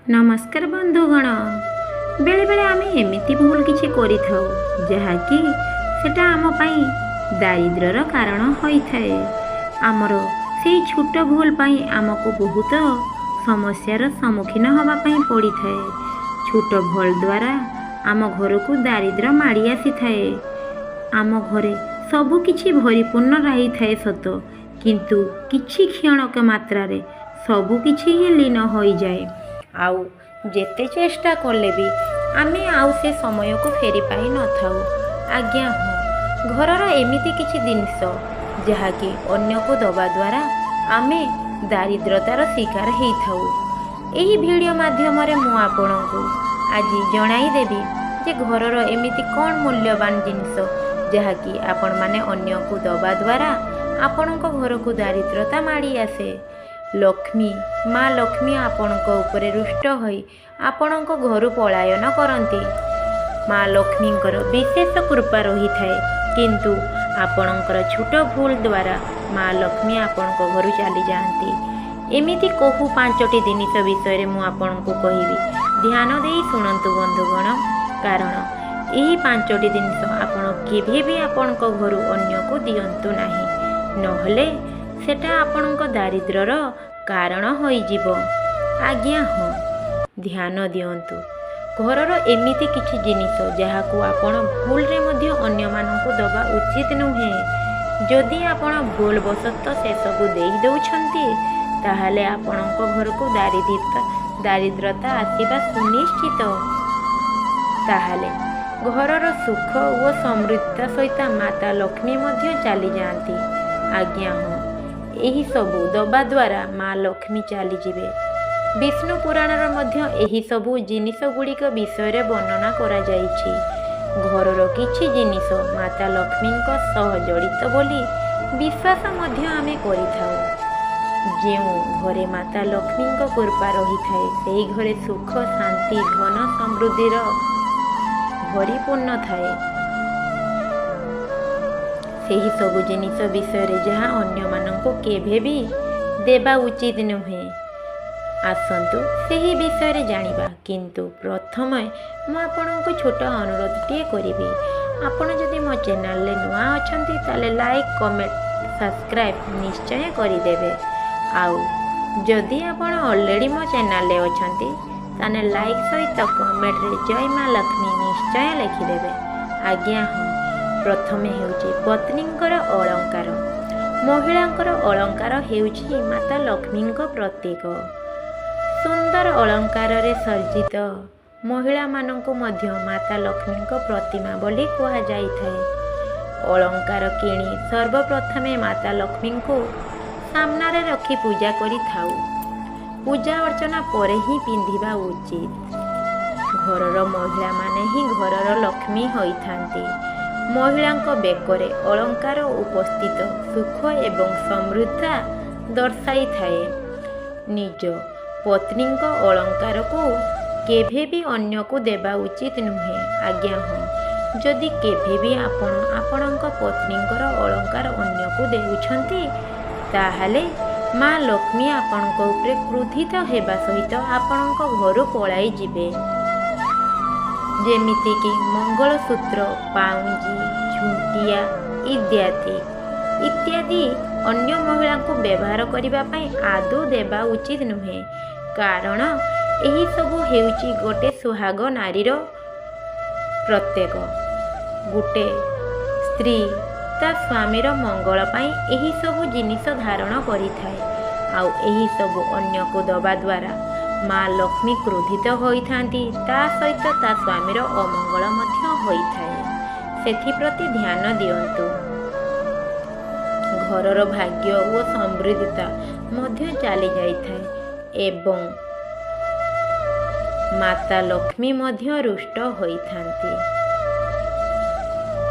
ନମସ୍କାର ବନ୍ଧୁଗଣ। ବେଳେବେଳେ ଆମେ ଏମିତି ଭୁଲ କିଛି କରିଥାଉ ଯାହାକି ସେଟା ଆମ ପାଇଁ ଦାରିଦ୍ର୍ୟର କାରଣ ହୋଇଥାଏ। ଆମର ସେଇ ଛୋଟ ଭୁଲ ପାଇଁ ଆମକୁ ବହୁତ ସମସ୍ୟାର ସମ୍ମୁଖୀନ ହେବା ପାଇଁ ପଡ଼ିଥାଏ। ଛୋଟ ଭୁଲ ଦ୍ୱାରା ଆମ ଘରକୁ ଦାରିଦ୍ର୍ୟ ମାଡ଼ି ଆସିଥାଏ। ଆମ ଘରେ ସବୁ କିଛି ପରିପୂର୍ଣ୍ଣ ରହିଥାଏ ସତ, କିନ୍ତୁ କିଛି କ୍ଷଣକ ମାତ୍ରାରେ ସବୁ କିଛି ହିଁ ଲୀନ ହୋଇଯାଏ। ଆଉ ଯେତେ ଚେଷ୍ଟା କଲେ ବି ଆମେ ଆଉ ସେ ସମୟକୁ ଫେରି ପାଇନଥାଉ। ଆଜ୍ଞା ହଁ, ଘରର ଏମିତି କିଛି ଜିନିଷ ଯାହାକି ଅନ୍ୟକୁ ଦେବା ଦ୍ୱାରା ଆମେ ଦାରିଦ୍ରତାର ଶିକାର ହେଇଥାଉ। ଏହି ଭିଡ଼ିଓ ମାଧ୍ୟମରେ ମୁଁ ଆପଣଙ୍କୁ ଆଜି ଜଣାଇଦେବି ଯେ ଘରର ଏମିତି କ'ଣ ମୂଲ୍ୟବାନ ଜିନିଷ ଯାହାକି ଆପଣମାନେ ଅନ୍ୟକୁ ଦେବା ଦ୍ୱାରା ଆପଣଙ୍କ ଘରକୁ ଦାରିଦ୍ରତା ମାଡ଼ି ଆସେ। ଲକ୍ଷ୍ମୀ ମା ଲକ୍ଷ୍ମୀ ଆପଣଙ୍କ ଉପରେ ରୁଷ୍ଟ ହୋଇ ଆପଣଙ୍କ ଘରୁ ପଳାୟନ କରନ୍ତି। ମା ଲକ୍ଷ୍ମୀଙ୍କର ବିଶେଷ କୃପା ରହିଥାଏ, କିନ୍ତୁ ଆପଣଙ୍କର ଛୋଟ ଭୁଲ ଦ୍ୱାରା ମା ଲକ୍ଷ୍ମୀ ଆପଣଙ୍କ ଘରୁ ଚାଲିଯାଆନ୍ତି। ଏମିତି କେଉଁ ପାଞ୍ଚଟି ଜିନିଷ ବିଷୟରେ ମୁଁ ଆପଣଙ୍କୁ କହିବି, ଧ୍ୟାନ ଦେଇ ଶୁଣନ୍ତୁ ବନ୍ଧୁଗଣ, କାରଣ ଏହି ପାଞ୍ଚଟି ଜିନିଷ ଆପଣ କେବେ ବି ଆପଣଙ୍କ ଘରୁ ଅନ୍ୟକୁ ଦିଅନ୍ତୁ ନାହିଁ, ନହେଲେ ସେଟା ଆପଣଙ୍କ ଦାରିଦ୍ର୍ୟର କାରଣ ହୋଇଯିବ। ଆଜ୍ଞା ହଁ, ଧ୍ୟାନ ଦିଅନ୍ତୁ। ଘରର ଏମିତି କିଛି ଜିନିଷ ଯାହାକୁ ଆପଣ ଭୁଲରେ ମଧ୍ୟ ଅନ୍ୟମାନଙ୍କୁ ଦେବା ଉଚିତ ନୁହେଁ। ଯଦି ଆପଣ ଭୁଲବଶତଃ ସେସବୁ ଦେଇ ଦେଉଛନ୍ତି, ତାହେଲେ ଆପଣଙ୍କ ଘରକୁ ଦାରିଦ୍ରତା ଆସିବା ସୁନିଶ୍ଚିତ। ତାହେଲେ ଘରର ସୁଖ ଓ ସମୃଦ୍ଧତା ସହିତ ମାତା ଲକ୍ଷ୍ମୀ ମଧ୍ୟ ଚାଲିଯାଆନ୍ତି। ଆଜ୍ଞା ହଁ, ଏହିସବୁ ଦେବା ଦ୍ୱାରା ମା ଲକ୍ଷ୍ମୀ ଚାଲିଯିବେ। ବିଷ୍ଣୁ ପୁରାଣର ମଧ୍ୟ ଏହିସବୁ ଜିନିଷ ଗୁଡ଼ିକ ବିଷୟରେ ବର୍ଣ୍ଣନା କରାଯାଇଛି। ଘରର କିଛି ଜିନିଷ ମାତା ଲକ୍ଷ୍ମୀଙ୍କ ସହ ଜଡ଼ିତ ବୋଲି ବିଶ୍ୱାସ ମଧ୍ୟ ଆମେ କରିଥାଉ। ଯେଉଁ ଘରେ ମାତା ଲକ୍ଷ୍ମୀଙ୍କ କୃପା ରହିଥାଏ, ସେହି ଘରେ ସୁଖ, ଶାନ୍ତି, ଧନ ସମୃଦ୍ଧିର ପରିପୂର୍ଣ୍ଣ ଥାଏ। ସେହି ସବୁ ଜିନିଷ ବିଷୟରେ ଯାହା ଅନ୍ୟମାନଙ୍କୁ କେବେ ବି ଦେବା ଉଚିତ ନୁହେଁ, ଆସନ୍ତୁ ସେହି ବିଷୟରେ ଜାଣିବା। କିନ୍ତୁ ପ୍ରଥମେ ମୁଁ ଆପଣଙ୍କୁ ଛୋଟ ଅନୁରୋଧଟିଏ କରିବି। ଆପଣ ଯଦି ମୋ ଚ୍ୟାନେଲରେ ନୂଆ ଅଛନ୍ତି, ତାହେଲେ ଲାଇକ୍, କମେଣ୍ଟ, ସବସ୍କ୍ରାଇବ୍ ନିଶ୍ଚୟ କରିଦେବେ। ଆଉ ଯଦି ଆପଣ ଅଲରେଡ଼ି ମୋ ଚ୍ୟାନେଲରେ ଅଛନ୍ତି, ତାହେଲେ ଲାଇକ୍ ସହିତ କମେଣ୍ଟରେ ଜୟ ମା ଲକ୍ଷ୍ମୀ ନିଶ୍ଚୟ ଲେଖିଦେବେ। ଆଜ୍ଞା ହଁ, ପ୍ରଥମେ ହେଉଛି ପତ୍ନୀଙ୍କର ଅଳଙ୍କାର। ମହିଳାଙ୍କର ଅଳଙ୍କାର ହେଉଛି ମାତା ଲକ୍ଷ୍ମୀଙ୍କ ପ୍ରତୀକ। ସୁନ୍ଦର ଅଳଙ୍କାରରେ ସଜ୍ଜିତ ମହିଳାମାନଙ୍କୁ ମଧ୍ୟ ମାତା ଲକ୍ଷ୍ମୀଙ୍କ ପ୍ରତିମା ବୋଲି କୁହାଯାଇଥାଏ। ଅଳଙ୍କାର କିଣି ସର୍ବପ୍ରଥମେ ମାତା ଲକ୍ଷ୍ମୀଙ୍କୁ ସାମ୍ନାରେ ରଖି ପୂଜା କରିଥାଉ। ପୂଜା ଅର୍ଚ୍ଚନା ପରେ ହିଁ ପିନ୍ଧିବା ଉଚିତ। ଘରର ମହିଳାମାନେ ହିଁ ଘରର ଲକ୍ଷ୍ମୀ ହୋଇଥାନ୍ତି। ମହିଳାଙ୍କ ବେକରେ ଅଳଙ୍କାର ଉପସ୍ଥିତ ସୁଖ ଏବଂ ସମୃଦ୍ଧତା ଦର୍ଶାଇଥାଏ। ନିଜ ପତ୍ନୀଙ୍କ ଅଳଙ୍କାରକୁ କେବେ ବି ଅନ୍ୟକୁ ଦେବା ଉଚିତ ନୁହେଁ। ଆଜ୍ଞା ହଁ, ଯଦି କେବେ ବି ଆପଣ ଆପଣଙ୍କ ପତ୍ନୀଙ୍କର ଅଳଙ୍କାର ଅନ୍ୟକୁ ଦେଉଛନ୍ତି, ତାହେଲେ ମା ଲକ୍ଷ୍ମୀ ଆପଣଙ୍କ ଉପରେ କ୍ରୋଧିତ ହେବା ସହିତ ଆପଣଙ୍କ ଘରୁ ପଳାଇଯିବେ। ଯେମିତିକି ମଙ୍ଗଳସୂତ୍ର, ପାଉଁଜି, ଝୁଣ୍ଟିଆ ଇତ୍ୟାଦି ଇତ୍ୟାଦି ଅନ୍ୟ ମହିଳାଙ୍କୁ ବ୍ୟବହାର କରିବା ପାଇଁ ଆଦୌ ଦେବା ଉଚିତ ନୁହେଁ, କାରଣ ଏହିସବୁ ହେଉଛି ଗୋଟେ ସୁହାଗ ନାରୀର ପ୍ରତୀକ। ଗୋଟେ ସ୍ତ୍ରୀ ତା ସ୍ୱାମୀର ମଙ୍ଗଳ ପାଇଁ ଏହିସବୁ ଜିନିଷ ଧାରଣ କରିଥାଏ। ଆଉ ଏହିସବୁ ଅନ୍ୟକୁ ଦେବା ଦ୍ୱାରା ମା ଲକ୍ଷ୍ମୀ କ୍ରୋଧିତ ହୋଇଥାନ୍ତି, ତା ସହିତ ତା ସ୍ୱାମୀର ଅମଙ୍ଗଳ ମଧ୍ୟ ହୋଇଥାଏ। ସେଥିପ୍ରତି ଧ୍ୟାନ ଦିଅନ୍ତୁ। ଘରର ଭାଗ୍ୟ ଓ ସମୃଦ୍ଧିତା ମଧ୍ୟ ଚାଲି ଯାଇଥାଏ ଏବଂ ମାତା ଲକ୍ଷ୍ମୀ ମଧ୍ୟ ରୁଷ୍ଟ ହୋଇଥାନ୍ତି।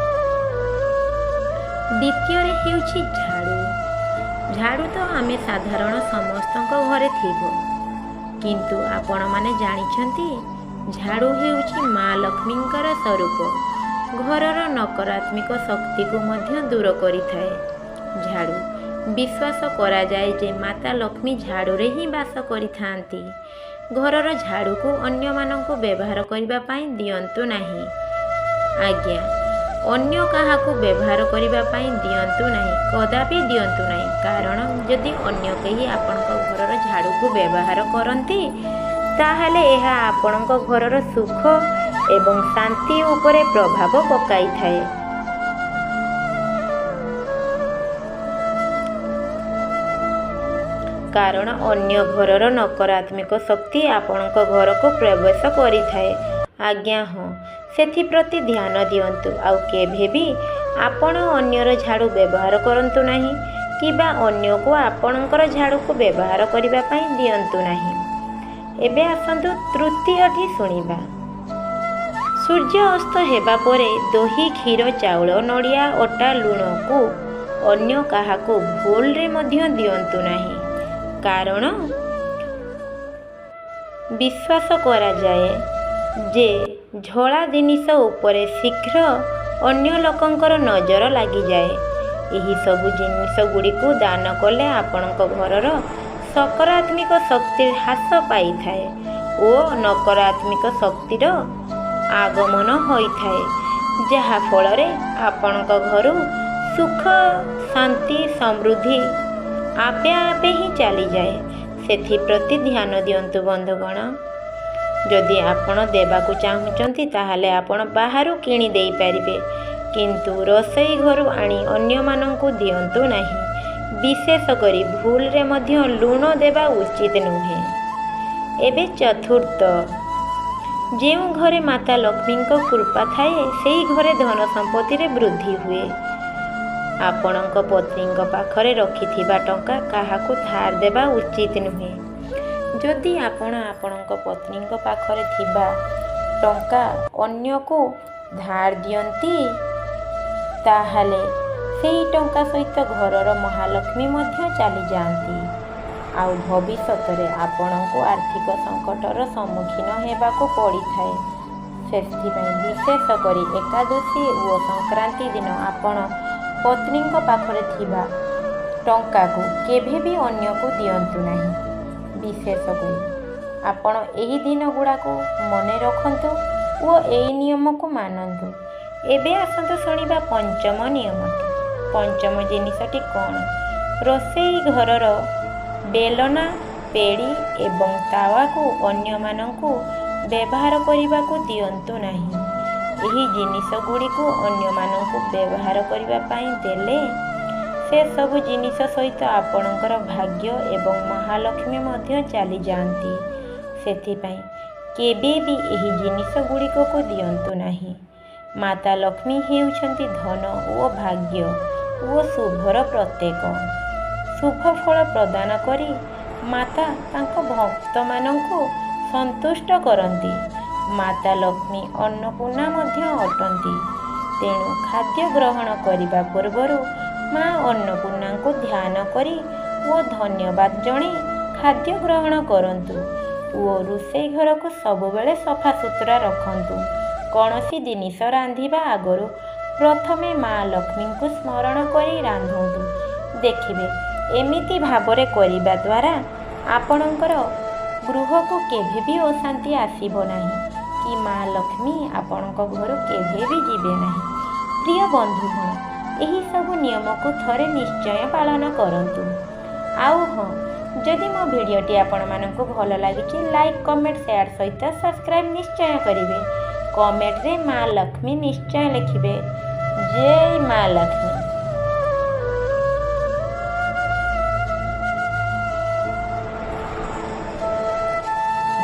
ଦ୍ୱିତୀୟରେ ହେଉଛି ଝାଡ଼ୁ। ଝାଡ଼ୁ ତ ଆମେ ସାଧାରଣ ସମସ୍ତଙ୍କ ଘରେ ଥିବ, କିନ୍ତୁ ଆପଣମାନେ ଜାଣିଛନ୍ତି ଝାଡ଼ୁ ହେଉଛି ମା ଲକ୍ଷ୍ମୀଙ୍କର ସ୍ୱରୂପ। ଘରର ନକାରାତ୍ମକ ଶକ୍ତିକୁ ମଧ୍ୟ ଦୂର କରିଥାଏ ଝାଡ଼ୁ। ବିଶ୍ୱାସ କରାଯାଏ ଯେ ମାତା ଲକ୍ଷ୍ମୀ ଝାଡ଼ୁରେ ହିଁ ବାସ କରିଥାନ୍ତି। ଘରର ଝାଡ଼ୁକୁ ଅନ୍ୟମାନଙ୍କୁ ବ୍ୟବହାର କରିବା ପାଇଁ ଦିଅନ୍ତୁ ନାହିଁ। ଆଜ୍ଞା, ଅନ୍ୟ କାହାକୁ ବ୍ୟବହାର କରିବା ପାଇଁ ଦିଅନ୍ତୁ ନାହିଁ, କଦାପି ଦିଅନ୍ତୁ ନାହିଁ। କାରଣ ଯଦି ଅନ୍ୟ କେହି ଆପଣଙ୍କ ଘରର ଝାଡ଼ୁକୁ ବ୍ୟବହାର କରନ୍ତି, ତାହେଲେ ଏହା ଆପଣଙ୍କ ଘରର ସୁଖ ଏବଂ ଶାନ୍ତି ଉପରେ ପ୍ରଭାବ ପକାଇଥାଏ। କାରଣ ଅନ୍ୟ ଘରର ନକାରାତ୍ମକ ଶକ୍ତି ଆପଣଙ୍କ ଘରକୁ ପ୍ରବେଶ କରିଥାଏ। ଆଜ୍ଞା ହଁ, ସେଥିପ୍ରତି ଧ୍ୟାନ ଦିଅନ୍ତୁ। ଆଉ କେବେ ବି ଆପଣ ଅନ୍ୟର ଝାଡ଼ୁ ବ୍ୟବହାର କରନ୍ତୁ ନାହିଁ କିମ୍ବା ଅନ୍ୟକୁ ଆପଣଙ୍କର ଝାଡ଼ୁକୁ ବ୍ୟବହାର କରିବା ପାଇଁ ଦିଅନ୍ତୁ ନାହିଁ। ଏବେ ଆସନ୍ତୁ ତୃତୀୟଟି ଶୁଣିବା। ସୂର୍ଯ୍ୟ ଅସ୍ତ ହେବା ପରେ ଦହି, କ୍ଷୀର, ଚାଉଳ, ନଡ଼ିଆ, ଅଟା, ଲୁଣକୁ ଅନ୍ୟ କାହାକୁ ଭୁଲରେ ମଧ୍ୟ ଦିଅନ୍ତୁ ନାହିଁ। କାରଣ ବିଶ୍ୱାସ କରାଯାଏ ଯେ ଝଳା ଜିନିଷ ଉପରେ ଶୀଘ୍ର ଅନ୍ୟ ଲୋକଙ୍କର ନଜର ଲାଗିଯାଏ। ଏହିସବୁ ଜିନିଷ ଗୁଡ଼ିକୁ ଦାନ କଲେ ଆପଣଙ୍କ ଘରର ସକାରାତ୍ମକ ଶକ୍ତି ହ୍ରାସ ପାଇଥାଏ ଓ ନକାରାତ୍ମକ ଶକ୍ତିର ଆଗମନ ହୋଇଥାଏ, ଯାହାଫଳରେ ଆପଣଙ୍କ ଘରୁ ସୁଖ, ଶାନ୍ତି, ସମୃଦ୍ଧି ଆପେ ଆପେ ହିଁ ଚାଲିଯାଏ। ସେଥିପ୍ରତି ଧ୍ୟାନ ଦିଅନ୍ତୁ ବନ୍ଧୁଗଣ। ଯଦି ଆପଣ ଦେବାକୁ ଚାହୁଁଛନ୍ତି, ତାହେଲେ ଆପଣ ବାହାରୁ କିଣି ଦେଇପାରିବେ, କିନ୍ତୁ ରୋଷେଇ ଘରୁ ଆଣି ଅନ୍ୟମାନଙ୍କୁ ଦିଅନ୍ତୁ ନାହିଁ। ବିଶେଷ କରି ଭୁଲରେ ମଧ୍ୟ ଲୁଣ ଦେବା ଉଚିତ ନୁହେଁ। ଏବେ ଚତୁର୍ଥ, ଯେଉଁ ଘରେ ମାତା ଲକ୍ଷ୍ମୀଙ୍କ କୃପା ଥାଏ, ସେହି ଘରେ ଧନ ସମ୍ପତ୍ତିରେ ବୃଦ୍ଧି ହୁଏ। ଆପଣଙ୍କ ପତ୍ନୀଙ୍କ ପାଖରେ ରଖିଥିବା ଟଙ୍କା କାହାକୁ ଧାର ଦେବା ଉଚିତ ନୁହେଁ। ଯଦି ଆପଣ ଆପଣଙ୍କ ପତ୍ନୀଙ୍କ ପାଖରେ ଥିବା ଟଙ୍କା ଅନ୍ୟକୁ ଧାର ଦିଅନ୍ତି, ତାହେଲେ ସେହି ଟଙ୍କା ସହିତ ଘରର ମହାଲକ୍ଷ୍ମୀ ମଧ୍ୟ ଚାଲିଯାଆନ୍ତି, ଆଉ ଭବିଷ୍ୟତରେ ଆପଣଙ୍କୁ ଆର୍ଥିକ ସଙ୍କଟର ସମ୍ମୁଖୀନ ହେବାକୁ ପଡ଼ିଥାଏ। ସେଥିପାଇଁ ବିଶେଷ କରି ଏକାଦଶୀ ଓ ସଂକ୍ରାନ୍ତି ଦିନ ଆପଣ ପତ୍ନୀଙ୍କ ପାଖରେ ଥିବା ଟଙ୍କାକୁ କେବେ ବି ଅନ୍ୟକୁ ଦିଅନ୍ତୁ ନାହିଁ। ବିଶେଷ କରି ଆପଣ ଏହି ଦିନ ଗୁଡ଼ାକୁ ମନେ ରଖନ୍ତୁ ଓ ଏହି ନିୟମକୁ ମାନନ୍ତୁ। ଏବେ ଆସନ୍ତୁ ଶୁଣିବା ପଞ୍ଚମ ନିୟମଟି। ପଞ୍ଚମ ଜିନିଷଟି କ'ଣ? ରୋଷେଇ ଘରର ବେଲନା, ପେଡ଼ି ଏବଂ ତାୱାକୁ ଅନ୍ୟମାନଙ୍କୁ ବ୍ୟବହାର କରିବାକୁ ଦିଅନ୍ତୁ ନାହିଁ। ଏହି ଜିନିଷ ଗୁଡ଼ିକୁ ଅନ୍ୟମାନଙ୍କୁ ବ୍ୟବହାର କରିବା ପାଇଁ ଦେଲେ ସେସବୁ ଜିନିଷ ସହିତ ଆପଣଙ୍କର ଭାଗ୍ୟ ଏବଂ ମହାଲକ୍ଷ୍ମୀ ମଧ୍ୟ ଚାଲିଯାଆନ୍ତି। ସେଥିପାଇଁ କେବେ ବି ଏହି ଜିନିଷ ଗୁଡ଼ିକକୁ ଦିଅନ୍ତୁ ନାହିଁ। ମାତା ଲକ୍ଷ୍ମୀ ହେଉଛନ୍ତି ଧନ ଓ ଭାଗ୍ୟ ଓ ଶୁଭର ପ୍ରତୀକ। ଶୁଭ ଫଳ ପ୍ରଦାନ କରି ମାତା ତାଙ୍କ ଭକ୍ତମାନଙ୍କୁ ସନ୍ତୁଷ୍ଟ କରନ୍ତି। ମାତା ଲକ୍ଷ୍ମୀ ଅନ୍ନପୂର୍ଣ୍ଣା ମଧ୍ୟ ଅଟନ୍ତି। ତେଣୁ ଖାଦ୍ୟ ଗ୍ରହଣ କରିବା ପୂର୍ବରୁ ମା ଅନ୍ନପୂର୍ଣ୍ଣାଙ୍କୁ ଧ୍ୟାନ କରି ଓ ଧନ୍ୟବାଦ ଜଣାଇ ଖାଦ୍ୟ ଗ୍ରହଣ କରନ୍ତୁ ଓ ରୋଷେଇ ଘରକୁ ସବୁବେଳେ ସଫାସୁତୁରା ରଖନ୍ତୁ। କୌଣସି ଜିନିଷ ରାନ୍ଧିବା ଆଗରୁ ପ୍ରଥମେ ମା ଲକ୍ଷ୍ମୀଙ୍କୁ ସ୍ମରଣ କରି ରାନ୍ଧନ୍ତୁ। ଦେଖିବେ, ଏମିତି ଭାବରେ କରିବା ଦ୍ୱାରା ଆପଣଙ୍କର ଗୃହକୁ କେବେ ବି ଅଶାନ୍ତି ଆସିବ ନାହିଁ କି ମା ଲକ୍ଷ୍ମୀ ଆପଣଙ୍କ ଘରୁ କେବେ ବି ଯିବେ ନାହିଁ। ପ୍ରିୟ ବନ୍ଧୁଗଣ, ଏହିସବୁ ନିୟମକୁ ଥରେ ନିଶ୍ଚୟ ପାଳନ କରନ୍ତୁ। ଆଉ ହଁ, ଯଦି ମୋ ଭିଡ଼ିଓଟି ଆପଣମାନଙ୍କୁ ଭଲ ଲାଗିଛି, ଲାଇକ୍, କମେଣ୍ଟ, ସେୟାର ସହିତ ସବସ୍କ୍ରାଇବ୍ ନିଶ୍ଚୟ କରିବେ। କମେଣ୍ଟରେ ମା ଲକ୍ଷ୍ମୀ ନିଶ୍ଚୟ ଲେଖିବେ। ଜୟ ମା ଲକ୍ଷ୍ମୀ।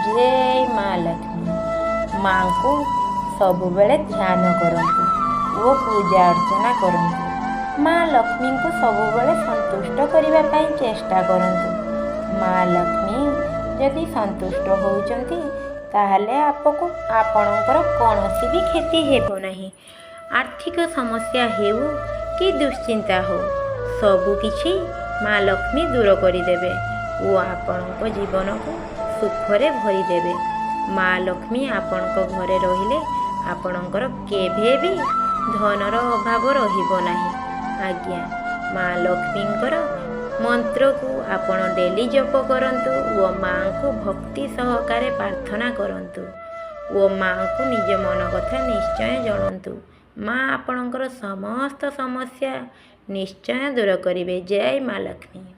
ଜୟ ମା ଲକ୍ଷ୍ମୀ। ମାଙ୍କୁ ସବୁବେଳେ ଧ୍ୟାନ କରନ୍ତୁ ଓ ପୂଜା ଅର୍ଚ୍ଚନା କରନ୍ତୁ। ମା ଲକ୍ଷ୍ମୀଙ୍କୁ ସବୁବେଳେ ସନ୍ତୁଷ୍ଟ କରିବା ପାଇଁ ଚେଷ୍ଟା କରନ୍ତୁ। ମା ଲକ୍ଷ୍ମୀ ଯଦି ସନ୍ତୁଷ୍ଟ ହେଉଛନ୍ତି, ତାହେଲେ ଆପକୁ ଆପଣଙ୍କର କୌଣସି ବି କ୍ଷତି ହେବ ନାହିଁ। ଆର୍ଥିକ ସମସ୍ୟା ହେଉ କି ଦୁଶ୍ଚିନ୍ତା ହେଉ, ସବୁକିଛି ମା ଲକ୍ଷ୍ମୀ ଦୂର କରିଦେବେ ଓ ଆପଣଙ୍କ ଜୀବନକୁ ସୁଖରେ ଭରିଦେବେ। ମା ଲକ୍ଷ୍ମୀ ଆପଣଙ୍କ ଘରେ ରହିଲେ ଆପଣଙ୍କର କେବେ ବି ଧନର ଅଭାବ ରହିବ ନାହିଁ। ଆଜ୍ଞା, ମା ଲକ୍ଷ୍ମୀଙ୍କର ମନ୍ତ୍ରକୁ ଆପଣ ଡେଲି ଜପ କରନ୍ତୁ ଓ ମାଆଙ୍କୁ ଭକ୍ତି ସହକାରେ ପ୍ରାର୍ଥନା କରନ୍ତୁ ଓ ମାଆଙ୍କୁ ନିଜ ମନ କଥା ନିଶ୍ଚୟ ଜଣାନ୍ତୁ। ମା ଆପଣଙ୍କର ସମସ୍ତ ସମସ୍ୟା ନିଶ୍ଚୟ ଦୂର କରିବେ। ଜୟ ମା ଲକ୍ଷ୍ମୀ।